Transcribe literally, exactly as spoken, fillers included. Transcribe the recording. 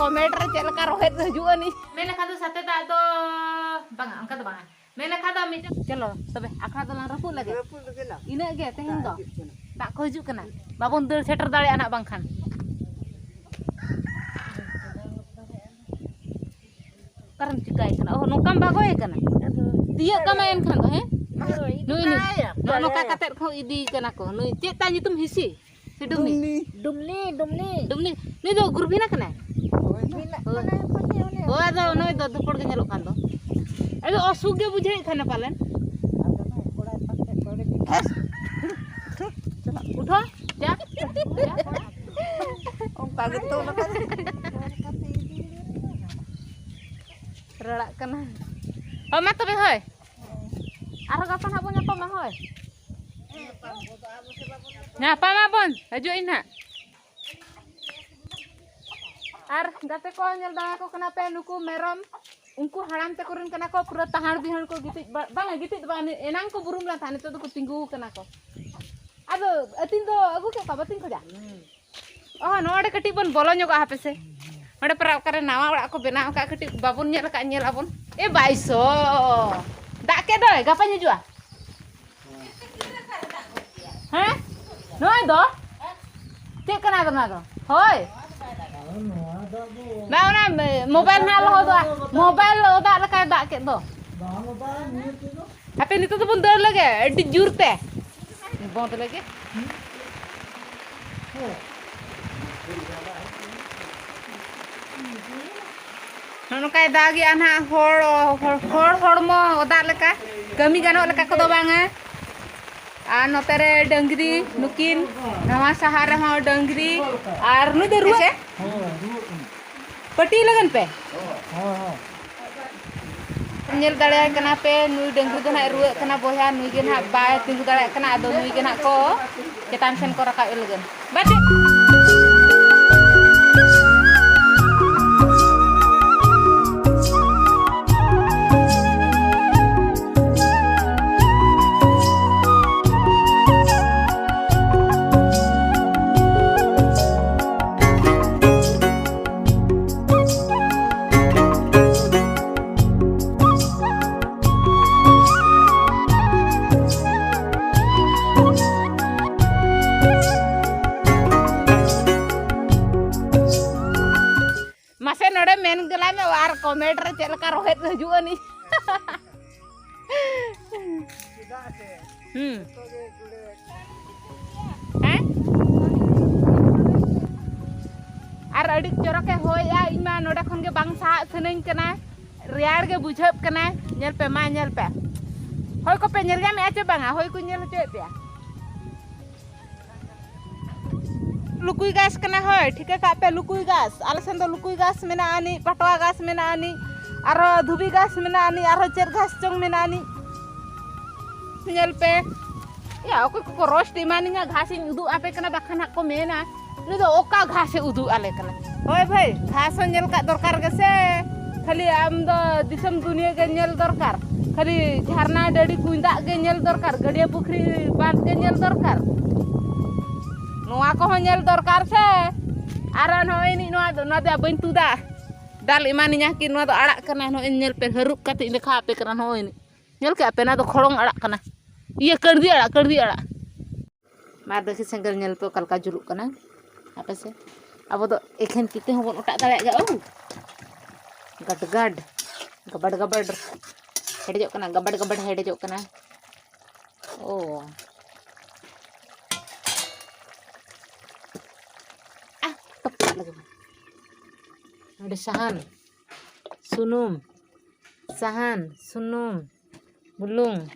Comment ᱨᱮ ᱪᱮᱫ ᱞᱮᱠᱟ ᱨᱚᱦᱮᱫ ᱦᱤᱡᱩᱜ ᱟᱹᱱᱤᱡ᱾ ᱢᱮᱱ ᱞᱮᱠᱷᱟᱱ ᱫᱚ ᱥᱟᱛᱮ ᱫᱟᱜ ᱫᱚ ᱵᱟᱝᱟ, ᱚᱱᱠᱟ ᱫᱚ ᱵᱟᱝᱟ᱾ ᱢᱮᱱ ᱞᱮᱠᱷᱟᱱ ᱫᱚ ᱢᱤᱫᱴᱟᱝ ᱪᱚᱞᱚ ᱛᱚᱵᱮ ᱟᱠᱷᱲᱟ ᱫᱚᱞᱟᱝ ᱨᱟᱹᱯᱩᱫ ᱞᱮᱜᱮ᱾ ᱨᱟᱹᱯᱩᱫ ᱞᱮᱜᱮ ᱞᱟᱝ᱾ ᱤᱱᱟᱹᱜ ᱜᱮ ᱛᱮᱦᱮᱧ ᱫᱚ᱾ ᱦᱤᱡᱩᱜ ᱠᱟᱱᱟ᱾ ᱫᱟᱜ ᱠᱚ ᱦᱤᱡᱩᱜ ᱠᱟᱱᱟ᱾ ᱵᱟᱵᱚᱱ ᱫᱟᱹᱲ ᱥᱮᱴᱮᱨ ᱫᱟᱲᱮᱭᱟᱜᱼᱟ ᱱᱟᱜ ᱵᱟᱝᱠᱷᱟᱱ᱾ ᱚᱠᱟᱨᱮᱢ ᱪᱤᱠᱟᱹᱭ ᱠᱟᱱᱟ? ᱚ, ᱱᱚᱝᱠᱟᱢ ᱵᱟᱜᱚᱭᱮ ᱠᱟᱱᱟ᱾ ᱟᱫᱚ ᱛᱤᱭᱟᱹᱜ ᱠᱟᱢᱟ ᱮᱱᱠᱷᱟᱱ ᱫᱚ, ᱦᱮᱸ? ᱦᱳᱭ, ᱱᱩᱭ, ᱱᱩᱭ᱾ ᱪᱤᱠᱟᱹᱭᱟᱢ? ᱱᱚᱜᱼᱚ ᱱᱚᱝᱠᱟ ᱠᱟᱛᱮᱫ ᱠᱚ ᱤᱫᱤᱭᱮ ᱠᱟᱱᱟ ᱠᱚ᱾ ᱱᱩᱭ ᱪᱮᱫ ᱛᱟᱭ ᱧᱩᱛᱩᱢ? ᱦᱤᱥᱤ ᱥᱮ ᱰᱩᱢᱱᱤ? ᱰᱩᱢᱱᱤ᱾ ᱰᱩᱢᱱᱤ, ᱰᱩᱢᱱᱤ᱾ ᱰᱩᱢᱱᱤ, ᱱᱩᱭ ᱫᱚ ᱜᱩᱨᱵᱷᱤᱱᱟ ᱠᱟᱱᱟᱭ? ᱦᱳᱭ᱾ ᱢᱮᱱᱟᱜ ᱦᱳᱭ᱾ ᱠᱟᱱᱟ ᱯᱟᱪᱮ ᱚᱱᱮ ᱦᱳᱭ, ᱟᱫᱚ ᱱᱩᱭ ᱫᱚ ᱫᱷᱩᱯᱚᱲ ᱜᱮ ᱧᱮᱞᱚᱜ ᱠᱟᱱ ᱫᱚ᱾ ᱟᱫᱚ ᱚᱥᱩᱠ ᱜᱮ ᱵᱩᱡᱷᱟᱹᱣᱮᱫ ᱠᱷᱟᱱᱮ ᱯᱟᱞᱮᱱ᱾ ᱟᱫᱚ ᱱᱩᱭ ᱠᱚᱲᱟ ᱯᱟᱥᱮ ᱠᱚᱲᱟ ᱜᱤᱫᱽᱨᱟᱹ᱾ ᱩᱴᱷᱚ, ᱡᱟ᱾ ᱚᱱᱠᱟ ᱜᱮᱛᱚ ᱚᱱᱟ ᱠᱟᱛᱷᱟ᱾ ᱨᱟᱲᱟᱜ ᱠᱟᱱᱟ᱾ ᱦᱳᱭ, ᱢᱟ ᱛᱚᱵᱮ, ᱦᱳᱭ᱾ ᱟᱨᱦᱚᱸ ᱜᱟᱯᱟ ᱱᱟᱦᱟᱜ ᱵᱚᱱ ᱧᱟᱯᱟᱢᱟ, ᱦᱳᱭ᱾ ᱧᱟᱯᱟᱢ ᱟᱵᱚᱱ, ᱦᱤᱡᱩᱜ ᱟᱹᱧ ᱱᱟᱦᱟᱜ᱾ ᱟᱨ ᱜᱟᱛᱮ ᱠᱚ, ᱧᱮᱞ ᱫᱟᱲᱮᱭᱟᱠᱚ ᱠᱟᱱᱟ ᱯᱮ, ᱱᱩᱠᱩ ᱢᱮᱨᱚᱢ, ᱩᱱᱠᱩ ᱦᱟᱲᱟᱢ ᱛᱟᱠᱚ ᱨᱮᱱ ᱠᱟᱱᱟ ᱠᱚ, ᱯᱩᱨᱟᱹ ᱛᱟᱦᱟᱲ ᱵᱤᱦᱟᱹᱲ ᱠᱚ ᱜᱤᱛᱤᱡ ᱵᱟ-, ᱵᱟᱝᱟ, ᱜᱤᱛᱤᱡ ᱫᱚ ᱵᱟᱝ, ᱮᱱᱟᱝ ᱠᱚ ᱵᱩᱨᱩᱢ ᱞᱮᱱ ᱛᱟᱦᱮᱸᱫ, ᱱᱤᱛᱚᱜ ᱫᱚᱠᱚ ᱛᱤᱸᱜᱩ ᱟᱠᱟᱱᱟ ᱠᱚ᱾ ᱟᱫᱚ ᱟᱹᱛᱤᱧ ᱫᱚ ᱟᱹᱜᱩ ᱠᱮᱫ ᱠᱚᱣᱟ, ᱵᱟᱹᱛᱤᱧ ᱠᱷᱚᱡᱟ? ᱚ, ᱱᱚᱰᱮ ᱠᱟᱹᱴᱤᱡ ᱵᱚᱱ ᱵᱚᱞᱚ ᱧᱚᱜᱚᱜᱼᱟ ᱦᱟᱯᱮ ᱥᱮ᱾ ᱱᱚᱰᱮ ᱯᱟᱨᱟ ᱚᱠᱟᱨᱮ ᱱᱟᱣᱟ ᱚᱲᱟᱜ ᱠᱚ ᱵᱮᱱᱟᱣ ᱟᱠᱟᱫ, ᱠᱟᱹᱴᱤᱡ ᱵᱟᱵᱚᱱ ᱧᱮᱞ ᱟᱠᱟᱫ, ᱧᱮᱞ ᱟᱵᱚᱱ᱾ ᱮ ᱵᱟᱭᱥᱚ, ᱫᱟᱜ ᱠᱮᱫ ᱫᱚᱭ, ᱜᱟᱯᱟᱧ ᱦᱤᱡᱩᱜᱼᱟ᱾ ᱦᱮᱸ? ᱱᱚᱜᱼᱚᱭ ᱫᱚ᱾ ᱪᱮᱫ ᱠᱟᱱᱟ ᱚᱱᱟ ᱫᱚ? ᱦᱳᱭ᱾ ᱵᱟᱝ, ᱚᱱᱟ ᱢᱳᱵᱟᱭᱤᱞ ᱱᱟᱜ ᱞᱚᱦᱚᱫᱚᱜᱼᱟ᱾ ᱢᱳᱵᱟᱭᱤᱞ ᱞᱚᱦᱚᱫᱟᱜ ᱞᱮᱠᱟᱭ ᱫᱟᱜ ᱠᱮᱫ ᱫᱚ᱾ ᱦᱟᱯᱮ, ᱱᱤᱛᱚᱜ ᱫᱚᱵᱚᱱ ᱫᱟᱹᱲ ᱞᱮᱜᱮ, ᱟᱹᱰᱤ ᱡᱳᱨ ᱛᱮ᱾ ᱵᱚᱸᱫ ᱞᱮᱜᱮ᱾ ᱱᱚᱜᱼᱚ ᱱᱚᱝᱠᱟᱭ ᱫᱟᱜᱮᱜᱼᱟ ᱱᱟᱦᱟᱜ, ᱦᱚᱲ, ᱦᱚᱲ, ᱦᱚᱲ ᱦᱚᱲᱢᱚ ᱚᱫᱟᱜ ᱞᱮᱠᱟ, ᱠᱟᱹᱢᱤ ᱜᱟᱱᱚᱜ ᱞᱮᱠᱟ ᱠᱚᱫᱚ ᱵᱟᱝᱟ᱾ ᱟᱨ ᱱᱚᱛᱮ ᱨᱮ ᱰᱟᱹᱝᱨᱤ, ᱱᱩᱠᱤᱱ ᱱᱟᱣᱟ ᱥᱟᱦᱟᱨ ᱨᱮᱦᱚᱸ ᱰᱟᱹᱝᱨᱤ, ᱟᱨ ᱱᱩᱭ ᱫᱚ ᱨᱩᱣᱟᱹ ᱪᱮ? ᱯᱟᱹᱴᱤ ᱞᱟᱹᱜᱤᱫ ᱯᱮ᱾ ᱧᱮᱞ ᱫᱟᱲᱮᱭᱟᱭ ᱠᱟᱱᱟ ᱯᱮ, ᱱᱩᱭ ᱰᱟᱹᱝᱨᱤ ᱫᱚ ᱱᱟᱦᱟᱜ ᱨᱩᱣᱟᱹᱜ ᱠᱟᱱᱟ ᱵᱚᱭᱦᱟ, ᱱᱩᱭ ᱜᱮ ᱱᱟᱦᱟᱜ ᱵᱟᱭ ᱛᱤᱸᱜᱩ ᱫᱟᱲᱮᱭᱟᱜ ᱠᱟᱱᱟ᱾ ᱟᱫᱚ ᱱᱩᱭ ᱜᱮ ᱱᱟᱦᱟᱜ ᱠᱚ ᱪᱮᱛᱟᱱ ᱥᱮᱱ ᱠᱚ ᱨᱟᱠᱟᱵ ᱮ ᱞᱟᱹᱜᱤᱫ᱾ ᱵᱟᱴᱤ᱾ ᱠᱚᱢᱮᱱᱴ ᱨᱮ ᱪᱮᱫ ᱞᱮᱠᱟ ᱨᱚᱦᱮᱫ ᱦᱤᱡᱩᱜ ᱟᱹᱱᱤᱡ᱾ ᱦᱩᱸ᱾ ᱦᱮᱸ? ᱟᱨ ᱟᱹᱰᱤ ᱪᱚᱨᱚᱠᱮ ᱦᱚᱭᱮᱜᱼᱟ, ᱤᱧ ᱢᱟ ᱱᱚᱰᱮ ᱠᱷᱚᱱ ᱜᱮ ᱵᱟᱝ ᱥᱟᱦᱟᱜ ᱥᱟᱱᱟᱧ ᱠᱟᱱᱟ, ᱨᱮᱭᱟᱲ ᱜᱮ ᱵᱩᱡᱷᱟᱹᱜ ᱠᱟᱱᱟ᱾ ᱧᱮᱞ ᱯᱮ, ᱢᱟ ᱧᱮᱞ ᱯᱮ, ᱦᱚᱭ ᱠᱚᱯᱮ ᱧᱮᱞ ᱧᱟᱢᱮᱜᱼᱟ ᱪᱮ ᱵᱟᱝᱟ? ᱦᱚᱭ ᱠᱚᱧ ᱧᱮᱞ ᱦᱚᱪᱚᱭᱮᱫ ᱯᱮᱭᱟ᱾ ᱞᱩᱠᱩᱭ ᱜᱷᱟᱥ ᱠᱟᱱᱟ, ᱦᱳᱭ, ᱴᱷᱤᱠᱟᱹ ᱠᱟᱜ ᱯᱮ, ᱞᱩᱠᱩᱭ ᱜᱷᱟᱥ᱾ ᱟᱞᱮ ᱥᱮᱱ ᱫᱚ ᱞᱩᱠᱩᱭ ᱜᱷᱟᱥ ᱢᱮᱱᱟᱜ ᱟᱹᱱᱤᱡ, ᱯᱟᱴᱣᱟ ᱜᱷᱟᱥ ᱢᱮᱱᱟᱜ ᱟᱹᱱᱤᱡ, ᱟᱨᱦᱚᱸ ᱫᱷᱩᱵᱤ ᱜᱷᱟᱥ ᱢᱮᱱᱟᱜ ᱟᱹᱱᱤᱡ, ᱟᱨᱦᱚᱸ ᱪᱮᱫ ᱜᱷᱟᱥ ᱪᱚᱝ ᱢᱮᱱᱟᱜ ᱟᱹᱱᱤᱡ᱾ ᱧᱮᱞ ᱯᱮ, ᱭᱟ, ᱚᱠᱚᱭ ᱠᱚᱠᱚ ᱨᱳᱥᱴ ᱮᱢᱟᱱᱤᱧᱟ, ᱜᱷᱟᱥ ᱤᱧ ᱩᱫᱩᱜ ᱟᱯᱮ ᱠᱟᱱᱟ, ᱵᱟᱠᱷᱟᱱ ᱦᱟᱸᱜ ᱠᱚ ᱢᱮᱱᱟ, "ᱱᱩᱭ ᱫᱚ ᱚᱠᱟ ᱜᱷᱟᱥ ᱮ ᱩᱫᱩᱜ ᱟᱞᱮ ᱠᱟᱱᱟ?" ᱦᱳᱭ ᱵᱷᱟᱹᱭ, ᱜᱷᱟᱥ ᱦᱚᱸ ᱧᱮᱞ ᱠᱟᱜ ᱫᱚᱨᱠᱟᱨ ᱜᱮᱥᱮ᱾ ᱠᱷᱟᱹᱞᱤ ᱟᱢ ᱫᱚ ᱫᱤᱥᱚᱢ ᱫᱩᱱᱤᱭᱟᱹ ᱜᱮ ᱧᱮᱞ ᱫᱚᱨᱠᱟᱨ, ᱠᱷᱟᱹᱞᱤ ᱡᱷᱟᱨᱱᱟ ᱰᱟᱹᱰᱤ ᱠᱩᱧ ᱫᱟᱜ ᱜᱮ ᱧᱮᱞ ᱫᱚᱨᱠᱟᱨ, ᱜᱟᱹᱰᱭᱟᱹ ᱯᱩᱠᱷᱨᱤ ᱵᱟᱸᱫᱷ ᱜᱮ ᱧᱮᱞ ᱫᱚᱨᱠᱟᱨ᱾ ᱱᱚᱣᱟ ᱠᱚᱦᱚᱸ ᱧᱮᱞ ᱫᱚᱨᱠᱟᱨ ᱥᱮ᱾ ᱟᱨ ᱱᱚᱜᱼᱚᱭ ᱱᱤᱡ ᱱᱚᱣᱟ ᱫᱚ, ᱱᱚᱣᱟ ᱫᱚ ᱵᱟᱹᱧ ᱛᱩᱫᱟ᱾ ᱫᱟᱞ ᱮᱢᱟᱱᱤᱧᱟ ᱠᱤ, ᱱᱚᱣᱟ ᱫᱚ ᱟᱲᱟᱜ ᱠᱟᱱᱟ᱾ ᱱᱚᱜᱼᱚᱭ ᱧᱮᱞ ᱯᱮ, ᱦᱟᱹᱨᱩᱵ ᱠᱟᱛᱮ ᱤᱧ ᱫᱮᱠᱷᱟᱣ ᱟᱯᱮ ᱠᱟᱱᱟ᱾ ᱱᱚᱜᱼᱚᱭ ᱱᱤᱡ ᱧᱮᱞ ᱠᱮᱜᱼᱟ ᱯᱮ, ᱱᱚᱣᱟ ᱫᱚ ᱠᱷᱚᱲᱚᱝ ᱟᱲᱟᱜ ᱠᱟᱱᱟ᱾ ᱤᱭᱟᱹ, ᱠᱟᱹᱲᱫᱤ ᱟᱲᱟᱜ, ᱠᱟᱹᱲᱫᱤ ᱟᱲᱟᱜ᱾ ᱢᱟ ᱫᱮᱠᱷᱤ ᱥᱮᱸᱜᱮᱞ ᱧᱮᱞ ᱯᱮ ᱚᱠᱟ ᱞᱮᱠᱟ ᱡᱩᱞᱩᱜ ᱠᱟᱱᱟ᱾ ᱟᱯᱮ ᱥᱮ ᱟᱵᱚ ᱫᱚ ᱮᱠᱷᱮᱱ ᱛᱤ ᱛᱮᱦᱚᱸ ᱵᱚᱱ ᱚᱴᱟᱜ ᱫᱟᱲᱮᱭᱟᱜ ᱜᱮᱭᱟ᱾ ᱳ, ᱜᱟᱰᱜᱟᱰ, ᱜᱟᱵᱟᱰ ᱜᱟᱵᱟᱰ ᱦᱮᱰᱮᱡᱚᱜ ᱠᱟᱱᱟ, ᱜᱟᱵᱟᱰ ᱜᱟᱵᱟᱰ ᱦᱮᱰᱮᱡᱚᱜ ᱠᱟᱱᱟ᱾ ᱳ, ᱟᱦ, ᱛᱚᱯᱟᱜ ᱞᱟᱹᱜᱤᱫ᱾ ᱱᱚᱰᱮ ᱥᱟᱦᱟᱱ, ᱥᱩᱱᱩᱢ, ᱥᱟᱦᱟᱱ, ᱥᱩᱱᱩᱢ, ᱵᱩᱞᱩᱝ,